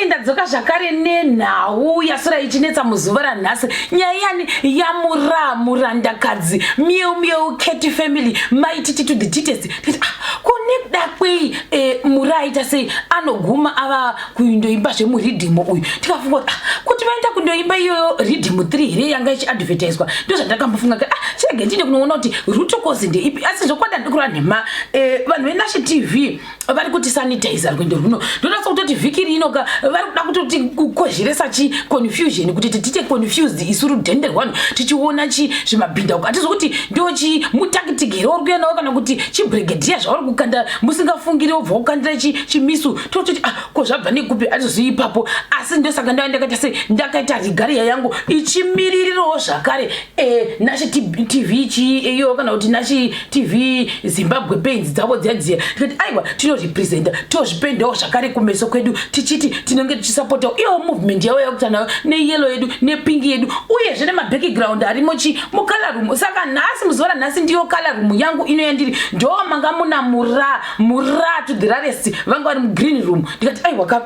Ndadzoka zvakare nenhau yasura ichinetsa muzuva ranhasi. Nyaya yani yamura murandakadzi mieu mieu cat family maititi to the titest. Ah, ko nekuda kwei e, mura aita sei anoguma ava kuindoimba zvemuridhimo uyu. Tikafunga kuti ah, kuti vaenda kundoimba iyoyo ridhimu 3 here yanga ichiadvertiswa. Ndozvandakambofunga kuti ah, chirege ndinde kunoona kuti root cause ndeipi. Asi zvokwadi handidi kureva nhema. E, vanhu veNashe TV vari kuti sanitizer rwendo rwuno ndonatsa kutoti vhiki rino ka vari kuda kutoti kukozheresa chi confusion kuti titiite confused isu rudhende rwanhu tichiona chi zvimabhinda uko hatizi kuti ndo chi mutakitiki here uri kuenda kana kuti chibrigadier zvauri kukanda musingafungiri wobva wokandira chi chimisu tototi ah ko zvabva nekupi hatizozivi ipapo asi ndosaka ndava ndakaita sei ndakaita rigaria yangu ichimiririrawo zvakare Eh, Nashe TV chi iyo kana kuti Nashe TV Zimbabwe paints dzavo dziya dziya tikati aiwa tinorepresenta tozvipendawo zvakare kumeso kwedu tichiti tinenge tichisapotawo iyo movement yavo yakuita nayo neyellow yedu nepingi yedu uyezve nemabackground arimo chi mucolor room. Saka nhasi muzuva ranhasi ndiyo color room yangu ino yandiri ndo manga muna mura mura to the rarest vanga vari mugreen room ndikati aiwa ka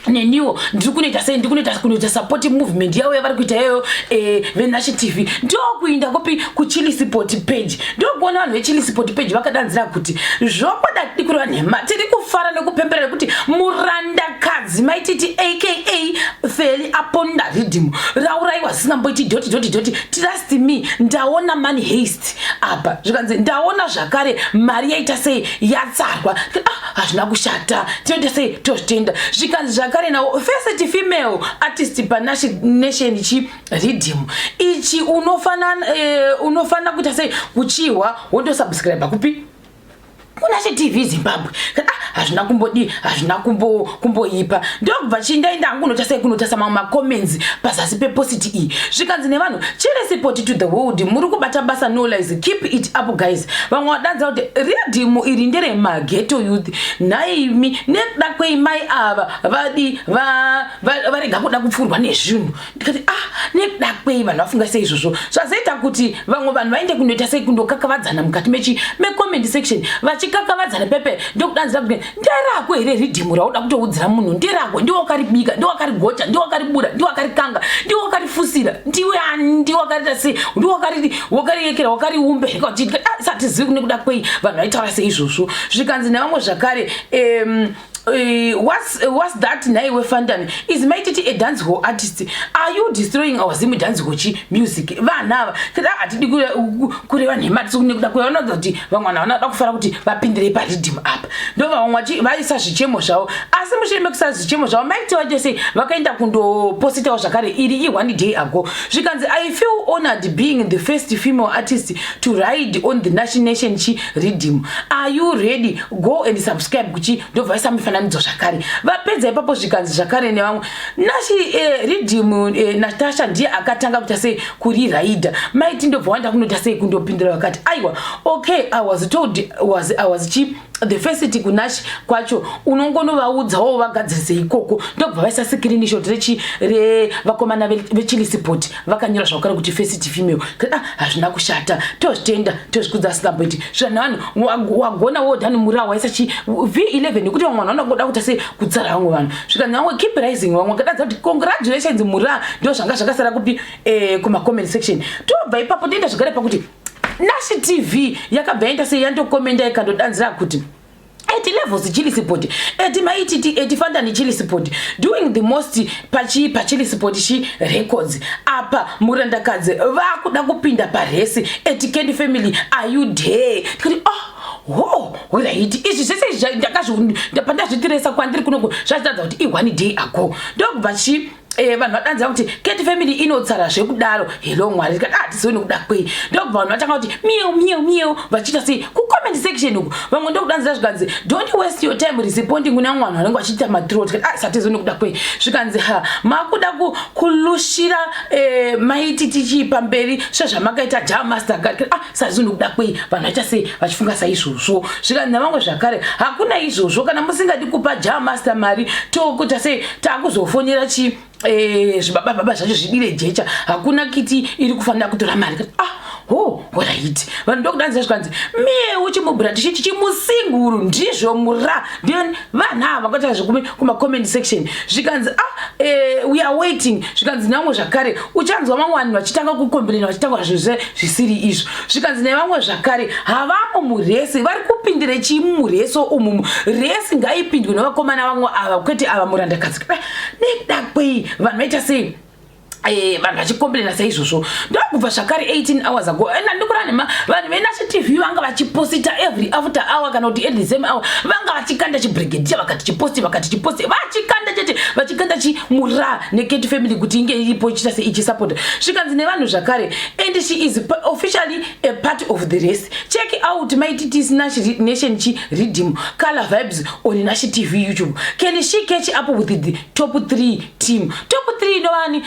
neniwo ndiri kunoita sei ndiri kunoita kunoita support movement yavo yavari kuita iyoyo eh, venashe TV ndokuinda kupi kuchilisipot page ndokuona vanhu vechilisipot page vakadanzira kuti zvokwada tidi kureva nhema tiri kufara nekupemberera kuti murandakadzi maititi aka Feli aponda riddim raurayiwa zvisingamboiti doti doti doti trust me ndaona money haste apa zvikanzi ndaona zvakare mari yaita sei yatsarwa. Ah, hazvina kushata tinoita sei tozvitenda. Zvikanzi zvakare nawo first female artist panation chi riddim ichi unofana eh, unofana kuita sei kuchihwa wotosubscribe kupi kuNashe TV Zimbabwe. Ah, hazvina kumbodii hazvina kumboipa ndokubva chindaenda hangu kunota sei kunotasa mamwe macomments pazasi pepositi iyi zvikanzi nevanhu chiresipoti to the world muri kubata basa no lies keep it up guys. Vamwe vadanza kuti riddim iri nderemageto youth nhaimi nekuda kwei mai ava vadi varega kuda kupfuurwa nezvinhu. Ndikati ah nekuda kwei vanhu vafunga sei izvozvo zvazoita kuti vamwe vanhu vaende kundoita sei kundokakavadzana mukati mechi mecomment section vachikakavadzana pepe ndokudanzira kuti nderako here ridhimu rauda kutoudzira munhu nderako ndiwe wakaribika ndiwe wakarigocha ndiwe wakaribura ndiwe wakarikanga ndiwe wakarifusira ndiwe ani ndiwe wakariita sei ndiwe wakariyekera wakariumba here kuti ah, satizivi nekuda kwei vanhu vaitaura seizvozvo zvikanzi nevamwe zvakare what's that nhaiwe Fantan is Maititi a dance hall artist? Are you destroying our Zim dance hall chi music? Vanhu ava kada hatidi kureva nhema nekuda kwei vanoda kuti vamwe vanhu vanoda kufara kuti vapindire pariddim apa ndo vamwe vaisa zvichemo zvavo asi mushure mekuisa zvichemo zvavo Maititi vaite sei vakaenda kundopositawo zvakare iri i one day ago zvikanzi I feel honored being the first female artist to ride on the nation chi riddim. Are you ready? Go and subscribe kuchi ndobva vaisa mifananidzo zvakare vapedza ipapo zvikanzi zvakare nevamwe Nashi eh, riddim eh, Natasha ndiye akatanga kuita sei kuriraida Maiti ndobva waenda kunoita sei kundopindura vakati aiwa okay I was told was I was chi the first kuNash kwacho unongonovaudzawo vagadzirise ikoko ndobva vaisa screenshot rechi revakomana vechilisipoti vakanyora zvakare kuti first female. Ah, hazvina kushata tozvitenda tozvikudza asingamboiti zvanhu vanhu wagona wodhani mura waisa chi V11 nekuti vamwe vanhu vanoda kuita sei kutsara vamwe vanhu zvikanzi vamwe keep rising vamwe vakadadza kuti congratulations mura ndo zvanga zvakasara kupi eh, kumacomment section tobva ipapo toenda zvakare pakuti Nashe TV yakabva yaita sei yandokomenda ikandodanzira kuti at levels chilisipoti at Maititi at Fandani chilisipoti doing the most pachi pachilisipoti chi records apa murandakadzi vakuda kupinda paresi at Candy family are you there? Tikati oh ho right izvi zvese ndakazvipandazvitiresa kwandiri kunoku zvazvitadza kuti i one day ago ndokubva chi vanhu vadanzira kuti Cat family inotsara zvekudaro hello Mwari tikati ah tizive nekuda kwei ndokubva vanhu vatanga kuti mieu mieu mieu vachiita sei kucomment section uku vamwe ndokudanzira zvikanzi don't waste your time responding kune vamwe vanhu vanenge vachiita matro tikati ah satizive nekuda kwei zvikanzi ha makuda kulushira Maiti tichii pamberi sezvamakaita Ja Master ah satizive nekuda kwei vanhu vaita sei vachifunga saizvozvo zvikanzi navamwe zvakare hakuna izvozvo kana musingadi kupa Ja Master mari tokuita sei takuzofonera chi zvibaba baba zvacho zvidire jecha hakuna kiti iri kufanira kutora mari ah. Ho, alright. Vanhu ndokudanzira zvikanzi mieu chimubhura tichiti chimusinguru ndizvo mura. Then vanhu ava vakaita zvekumi kuma comment section. Zvikanzi ah we are waiting. Zvikanzi namwe zvakare uchanzwa vamwe vanhu vachitanga kukomplaina vachitanga zvinhu zvisiri izvo. Zvikanzi nevamwe zvakare havamo muresi vari kupindire chii mureso umu. Resi ngaipindwe nevakomana vamwe ava kwete ava murandakadzi. Nekuda kwei vanhu vaita sei? Vanhu vachikomplaina saizvozvo. Ndokubva zvakare 18 hours ago enda ndikura nhema, vanhu veNashi TV vanga vachiposita every after hour kana kuti at the same hour vanga vachikanda chibrigadier, vakati chiposti, vakati chiposti, vachikanda chete, vachikanda chimura neCat Family kuti inge iripo ichiita se ichisapota. Zvikanzi nevanhu zvakare, and she is officially a part of the race. Check out Maititi's Nation chi riddim Color Vibes on Nashi TV YouTube. Can she catch up with the top 3 team? Top 3 inovani?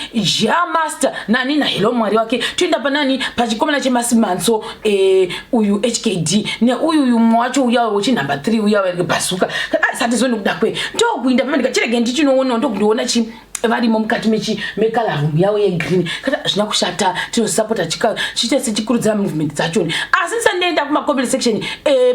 Ja Master nani naHello Mwari wake. Toenda panani pachikomana chemasimanso, uyu HKD neuyu uyu mumwe wacho uya wechinumber 3 uya Bazuka. Sati zoni kuda kwe ndokuinda pamene chirege ndichinoona ndokundiona chi varimo mukati mechi mecolour room yavo yegreen. Kana zvina kushata, tinosapota chiite sechikurudzira movement dzachoni. Asi ndisandienda kumacomment section,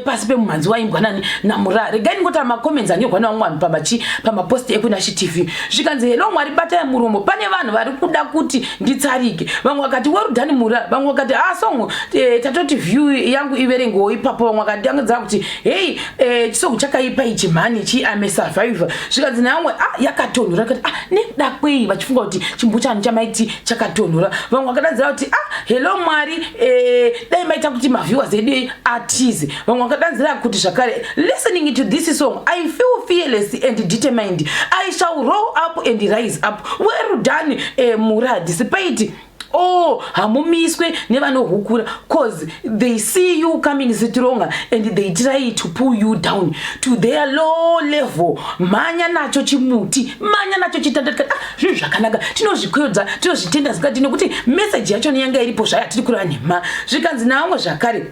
pasi pemumhanzi waimbwa nani namura, regai ndingotara macomments anyorwa nevamwe vanhu pamachi pamapost ekuNashi TV. Zvikanzi, "Hello Mwari, batai muromo, pane vanhu vari kuda kuti nditsarike." Vamwe vakati, "Well done, Mura." Vamwe vakati, "Ah, song tatoti view yangu iverengewo ipapo." Vamwe vakati kuti, "Hei, chisongo chakaipa ichi mhani chi am a survivor." Zvikanzi nevamwe, "Ah, yakatonhora." Kati, "Ah, nekuda kwei vachifunga kuti chimbuchani chamaiti chakatonhora?" Vamwe vakadadzira kuti, "Ah, Hello Mwari, dai maita kuti maviewers edu atize." Vamwe vakadanzira kuti zvakare, "Listening to this song, I feel fearless and determined. I shall roll up and rise up. Well done, Mura. Despite oh, hamumiswe nevanohukura, cause they see you coming stronger and they try to pull you down to their low level. Mhanya nacho chimuti, manya nacho chitanda." Tikati, "Ah, zvinhu zvakanaka, tinozvikwedza, tinozvitenda." Zikati nekuti meseji yacho yanga iripo zvayo, hatiri kureva nhema. Zvikanzi naamwe zvakare,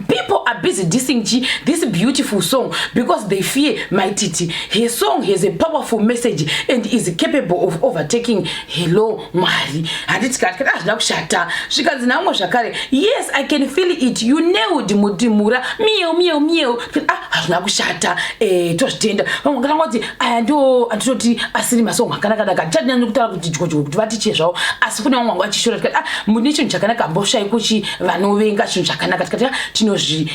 "People are busy dissing chi this beautiful song because they fear Maititi. Her song has a powerful message and is capable of overtaking Hello Mwari." Handiti kati kati hazvina kushata. Zvikanzi namwe zvakare, "Yes, I can feel it. You nailed mutimura. Mieu mieu mieu." Ah, hazvina kushata, tozvitenda. Vamwe vakatanga kuti aya ndo andinoti asiri masongo akanaka, tichatinyanya kutaura kuti dyodyoko kuti vatiche zvavo, asi kune vamwe vanga vachishora. Tikati, "Ah, mune chinhu chakanaka hamboshayi kuchi vanovenga chinhu chakanaka." Tikati, "Ah, tinozvi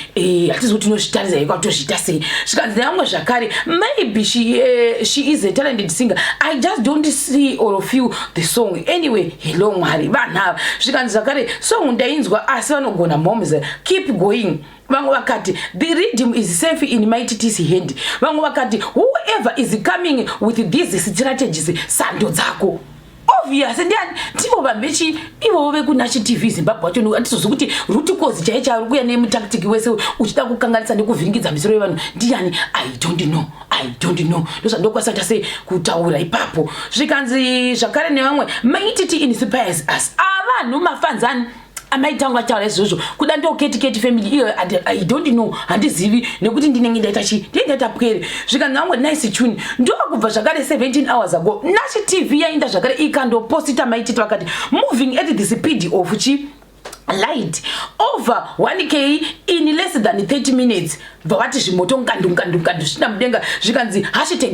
hatizi kuti tinozvitarisa iko tozviita sei." Zvikanzi nevamwe zvakare, "Maybe she is a talented singer. I just don't see or feel the song. Anyway, Hello Mwari." Vanhu ava zvikanzi zvakare, "Song ndainzwa, asi vanogona moms, keep going." Vamwe vakati, "The rhythm is safe in Maititi's hand." Vamwe vakati, "Whoever is coming with these strategies, sando dzako." Obvious, ndiani? Ndivo vanhu vechi ivovo vekuNashi TV Zimbabwe wacho. Handizozvi kuti root cause chai chauri kuya nemutactic wese uchida kukanganisa nekuvhiringidza misoro yevanhu ndiani. I don't know, I don't know. Ndozvandokwanisa kuita sei kutaura ipapo. Zvikanzi zvakare nevamwe, "Maititi inspires us." Avanhu mafanzani amaitanga vataura izvozvo kuda ndo Keti Keti Family iyo. I don't know, handizivi nekuti ndinenge ndaita chi ndinenge ndaita pwere. Zvikanzi vamwe, "Nice tune." Ndokubva zvakare 17 hours ago Nashi TV yaenda zvakare ikandoposita Maititi, vakati, "Moving at the speed of chi light, over 1K in less than 30 minutes." Bva vati zvimoto ngandu ngandu ngandu zvichina mudenga. Zvikanzi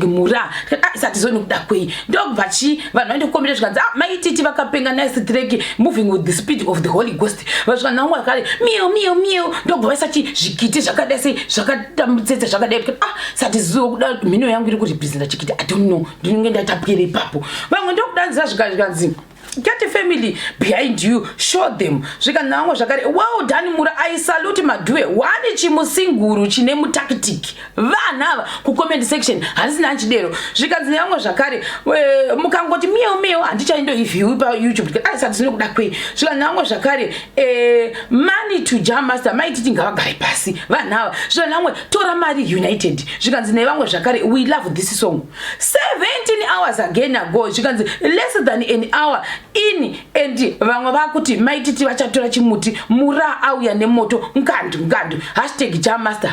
#Mura. Isati zoni kuda kwei. Ndokubva chi vanhu vaende kukomera. Zvikanzi, "Ah, Maititi vakapenga. Nice track, moving with the speed of the Holy Ghost." Vasvika namwe vakare, "Miu miu miu." Ndokubva vaisa chi zvikiti zvakadai sei, zvakatambutsetse zvakadai. Ah, sati zivo kuda mhino yangu iri kurepresenta chikiti. I don't know, ndinenge ndaitapwere ipapo. Vamwe ndokudanzira, zvikanzi, "Get family behind you, show them." Zvikanzi navamwe zvakare, "Well done, Mura. I salute madhuwe one chimusinguru chine mutactic." Vanhu ava kucomment section handisina chidero. Zvikanzi nevamwe zvakare, "Mukangoti mieu mieu handichaindoiview paYouTube." Aisati zvinokuda kwei. Zvikanzi navamwe zvakare, "Money to Jam Master. Maititi ngavagare pasi vanhu ava." Zvikanzi navamwe, "Tora mari united." Zvikanzi nevamwe zvakare, "We love this song." 17 hours again ago zvikanzi, "Less than an hour in and vamwe vakuti Maititi vachatora chimuti. Mura auya nemoto, ngandu ngandu. #Jamaster,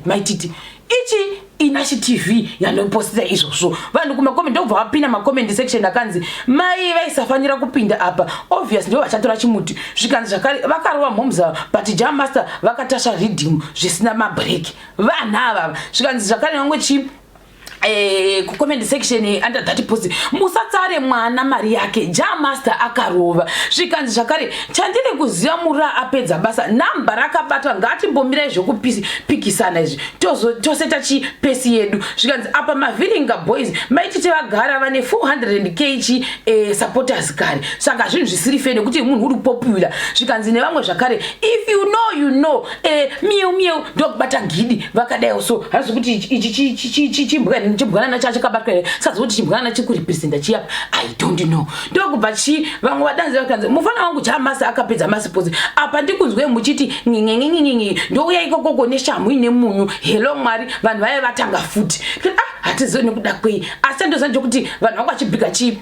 #Maititi." Ichi iNashi TV yanopostita izvozvo. Vanhu kumacomment ndobva vapinda macomment section, akanzi mai vaisafanira kupinda apa, obvious ndo vachatora chimuti. Zvikanzi zvakare vakarova mhomza, but Jah Master vakatasva riddim zvisina mabreak, vanhu ava. Zvikanzi zvakare vamwe chi kucomment section under that post, musatsare mwana mari yake, Jah Master akarova. Zvikanzi zvakare chandiri kuziva, Mura apedza basa, namba rakabatwa, ngatimbomirai zvokupikisana izvi, toseta chipesi yedu. Zvikanzi apa Mavhiringa Boys maititi vagara vane 400 k chi supporters kare, saka zvinhu zvisiri fair nekuti munhu uri popular. Zvikanzi nevamwe zvakare, if you know, you know. Mieu mieu, ndokubata gidi vakadaiwo. So hazi kuti ichi chimbwanana chacho chakabatwa here, sazi kuti chimbwanana chikurepresenta chiyapa, I don't know. Ndokubva chi vamwe vadanzi vakanzi mufana wangu Jah Master akapedza masiposi apa, ndikunzwe muchiti ng'ing'ing'ing'ingi, ndouya ikokoko neshamhu ine munyu. Hello Mwari, vanhu vaive vatanga futi. Ah, hatizivi nekuda kwei, asi chandoziva ndechekuti vanhu vanga vachibhiga chi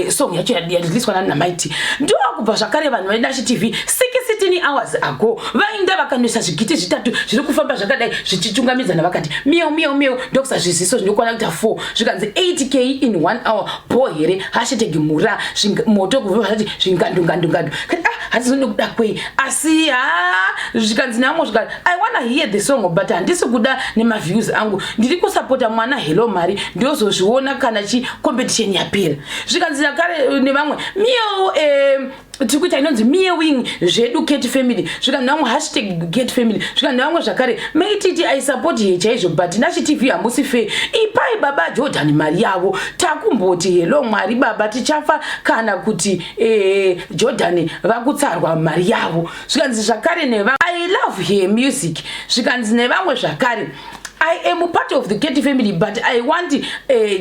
song yacho yareleaswa naMaiti. Ndokubva zvakare vanhu vaInashi TV 16 hours ago vainda vakanoisa zvigiti zvitatu zviri kufamba zvakadai zvichichungamidzana, vakati mieu mieu mieu, ndokusa zviziso zvinokwana kuita 4. Zvikanzi 8K in one hour, bo here? #Mura moto kuvati zvingandungandungando. Kati ah, hatizoni nekuda kwei, asi ha, zvikanzi namwe zvikati I wanna hear the song, but handisi kuda nemaviews angu, ndiri kusapota mwana. Hello mari, ndozozviona kana chi competition yapera. Zvikanzi nakare nevamwe miyo tiri kuita inonzi mewing zvedu Cat Family. Zvikanzi nevamwe #CatFamily. Zvikanzi nevamwe zvakare, Maititi, I support ye chaizvo, but Nashi TV hamusi fair, ipai baba Jordan mari yavo. Takumboti hello Mwari baba, tichafa kana kuti Jordan vakutsarwa mari yavo. Zvikanzi zvakare neva I love her music. Zvikanzi nevamwe zvakare, I am part of the Cat Family, but I want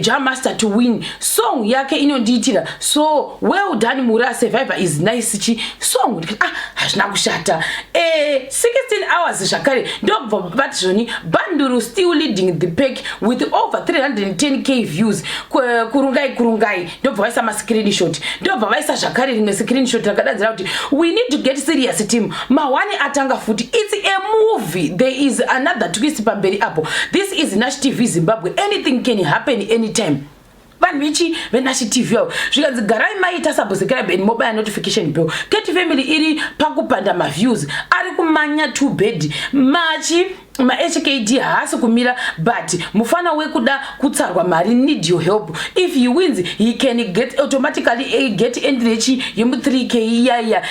Jah Master to win. Song yake inondiitira. So well done Mura, Survivor is nice chi song. Ah, hazvina kushata. 16 hours zvakare ndobva vati zvoni Banduru still leading the pack with over 310K views. Kurungai kurungai, ndobva vaisa ma screenshot, ndobva vaisa zvakare rimwe screenshot rakadadzira kuti we need to get serious team, mahwani atanga futi, it's a movie, there is another twist pamberi apo. This is Nash TV Zimbabwe, anything can happen anytime. Vanhu vechi veNashi TV avo, zvikanzi garai maita subscribe and mobile notification bell. Cat Family iri pakupanda, maviews ari kumanya too bad, machi maHKD haasi kumira, but mufana wekuda kutsarwa mari need your help. If he wins, he can get automatically get entry yemu 3K iyaiya,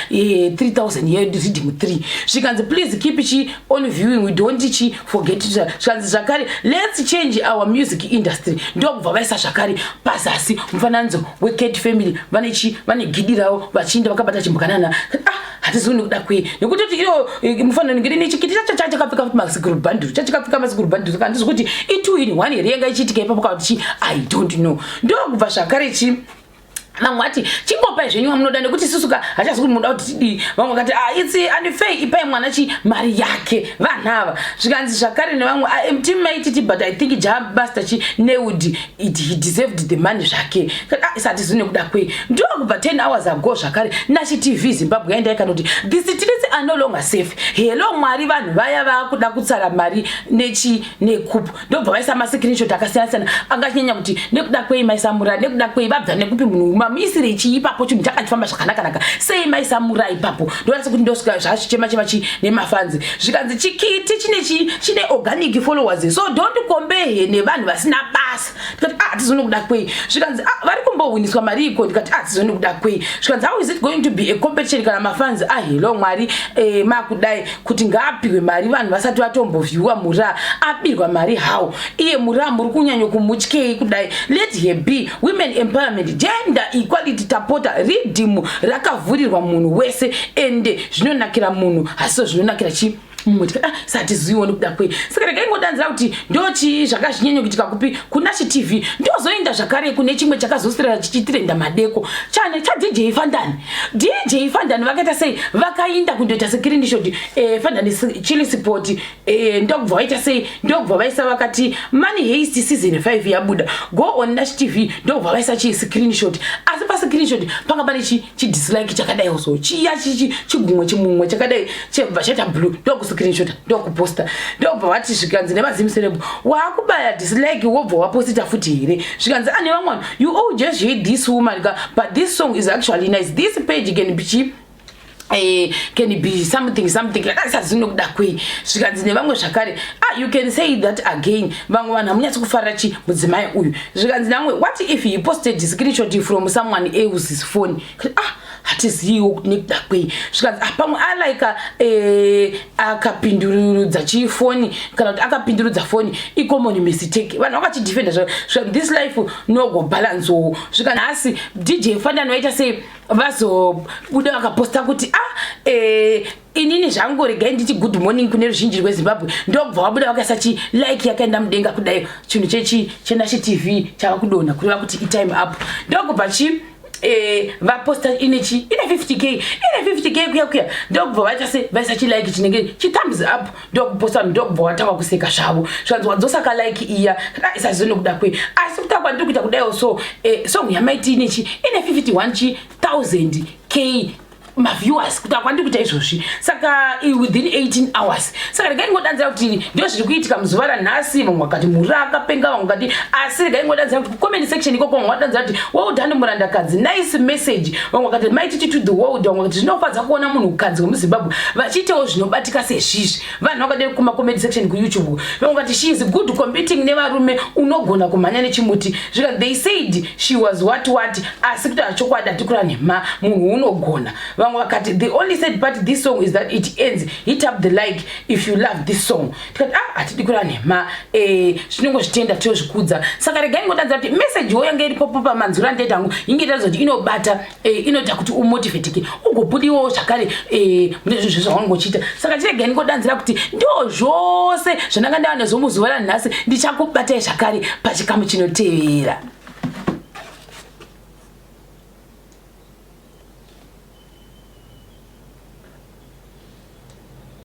3000 yeriddim 3. Zvikanzi please keep chi on viewing, we don't chi forget. Zvikanzi zvakare let's change our music industry. Ndokubva vaisa zvakare pazasi mufananidzo weCat Family, vane chi vane gidi ravo vachiinda vakabata chimbwanana. Ah, hatizivi nekuda kwei, nekuti kuti iyo mufananidzo ngiri nechikiti chacho chachakapfeka futi masikuru bhanduru, chachakapfeka masikuru bhanduru. Saka handizwi kuti i2 in 1 here yanga ichiitika ipapo kana kuti chi, I don't know. Ndokubva zvakare chi vamwe vati chingopai zvenyu wamunoda, nekuti isusu ka hachazi kuti munoda kuti tidii. Vamwe vakati ah, it's unfair, ipai mwana chi mari yake, vanhu ava. Zvikanzi zvakare nevamwe, I am team Maititi, but I think Jah Master chi nailed it, he deserved the money zvake. Ah, isati zine kuda kwei. Ndokubva 10 hours ago zvakare Nashi TV Zimbabwe yaenda ikanoti the streets are no longer safe. Hello Mwari, vanhu vaya vakuda kutsara mari nechi nekupu, ndobva vaisa mascreenshot akasiyana siyana angachinyanya kuti nekuda kwei maisamura, nekuda kwei vabva nekupi, munhu mamuisire chii ipapo, chinhu chakachifamba zvakanakanaka sei maisamura ipapo. Ndoratidza kuti ndosvika zvazvichema chema chi nemafanzi. Zvikanzi chikiti chine chi chine organic followers, so don't compare nevanhu vasina basa. Ndikati ah, hatizoni kuda kwei. Zvikanzi ah, vari kumbohwiniswa mari iko. Ndikati ah, hatizoni kuda kwei. Zvikanzi how is it going to be a competition kana mafanzi ah, hello Mwari, makudai kuti ngaapiwe mari vanhu vasati vatombovhiwa, Mura abirwa mari how? Iye Mura muri kunyanya kumutyei kudai? Let her be, women empowerment, gender equality, tapota. Riddim rakavhurirwa munhu wese, ende zvinonakira munhu hasiso zvinonakira chi mumwe. Tikati ah, satiziviwo nekuda kwei. Saka regai ngodanzira kuti ndochi zvakazvinyanya kuitika kupi kuNashi TV. Ndozoenda zvakare kune chimwe chakazosirira chichitirenda madeko chane chaDJ Fandani. DJ Fandani vakaita sei? Vakainda kundoita screenshot Fandani Chili Sport, ndokubva vaita sei? Ndokubva vaisa vakati Money Heist season 5 yabuda, go on Nash TV. Ndokubva vaisa chi screenshot, asi pa screenshot, panga pane chidislike chakadai so, chiya chigumwe chimumwe chakadai, chebva chaita blue. Ndokuscreenshota, ndokuposta, ndobva vati, zvikanzi nevaZim celeb, "Waakubaya dislike, wobva waposita futi here?" Zvikanzi ane vamwe vanhu, "You all just hate this woman ka, but this song is actually nice. This page can be cheap, can be something something." Akasazinokuda kwei. Zvikanzi nevamwe zvakare, "Ah, you can say that again. Vamwe vanhu hamunyatsi kufarira chi mudzimai uyu." Zvikanzi namwe, "What if he posted screenshot from someone else's phone?" Ah, hatiziviwo kuti nekuda kwei. Zvikanzi, "Ah, pamwe alaika, akapindurudza chifoni, kana kuti akapindurudza foni, icommon mistake." Vanhu vakachidefenda zva this life no go balance wo. Zvikanhasi DJ Fantan vaita sei, vazobuda vakaposta kuti, "Ah, inini zvangu regai nditi good morning kune ruzhinji rweZimbabwe." Ndobva vabuda vakaisa chi like yakaenda mudenga kudai, chinhu chechi cheNashe TV chava kudonha, kureva kuti itime up. Ndokubva chi vaposta ine chi ine 50K, ine 50K kuya kuya. Ndokubva vaita se vaisa chilike chinenge chithumbs up, ndokuposta. Ndokubva watanga kuseka zvavo. Zvanzi wadzosa kalike iya isazinokuda kwei. Asi kuta kwandiri kuita kudaiwo so, song yamaiti ine chi ine 51 chi 1000 k maviewers kuti akwandiri kuita izvozvi, saka within 18 hours. Saka regai ngodanzira kuti ndo zviri kuitika muzuva ranhasi. Vamwe vakati muri akapenga, vamwe vakati, asi regai ngodanzira kuti kucomment section ikoko vamwe vadanzira kuti, "Well done murandakadzi, nice message." Vamwe vakati, "Maititi to the world." Vamwe vakati, "Zvinofadza kuona munhukadzi wemuZimbabwe vachiitawo zvinobatika sezvizvi." Vanhu vakadai kumacomment section kuYouTube. Vamwe vakati, "She is good competing nevarume, unogona kumhanya nechimuti." Zvika they said she was what what, asi kuti achokwadi hatikura nhema, munhu unogona. Vamwe vakati, "The only sad part this song is that it ends. Hit up the like if you love this song." Tikati, "Ah, hatidi kura nhema, zvinongozvitenda, tozvikudza." Saka regai ngodanza kuti message wo yange iripopo pamanzwiro andaita hangu, inge itaridza kuti inobata, inoita kuti umotivateke, ugobudiwawo zvakare mune zvinhu zvaunenge uchiita. Saka chiregai ndingodanzira kuti ndo zvose zvandanga ndava nezvo muzuva ranhasi. Ndichakubatai zvakare pachikamu chinotevera.